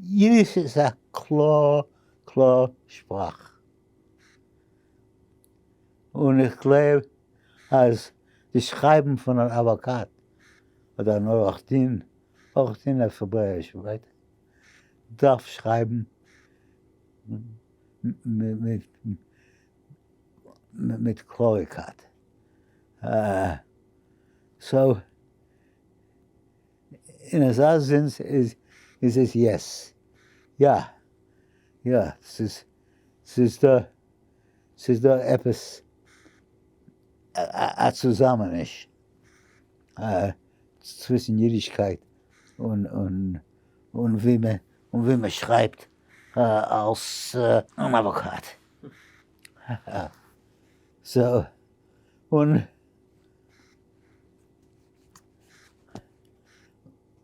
יידיש איז א קלאר קלאר שפראך. און איך גלייב אז די שרייבן פון אן אדוואקאט אדער אן עורך דין, עורך דין אויף העברעאיש, right? דארף שרייבן מיט קלאריקייט. So אין אזא זין איז עס yes. יא. יא. ס'איז ס'איז דא ס'איז דא עפעס א צוזאמעניש צווישן אידישקייט און און און ווי מען און ווי מען שרייבט אלס אן אדוואקאט. So און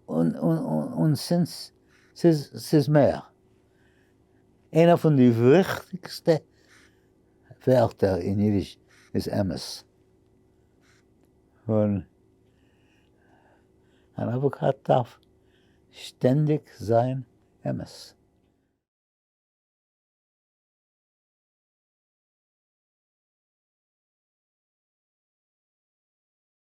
און און since ס'איז ס'איז מער. איינער פון די וויכטיגסטע ווערטער אין אידיש איז אמת. און אן אדוואקאט דארף שטענדיג זיין אמת.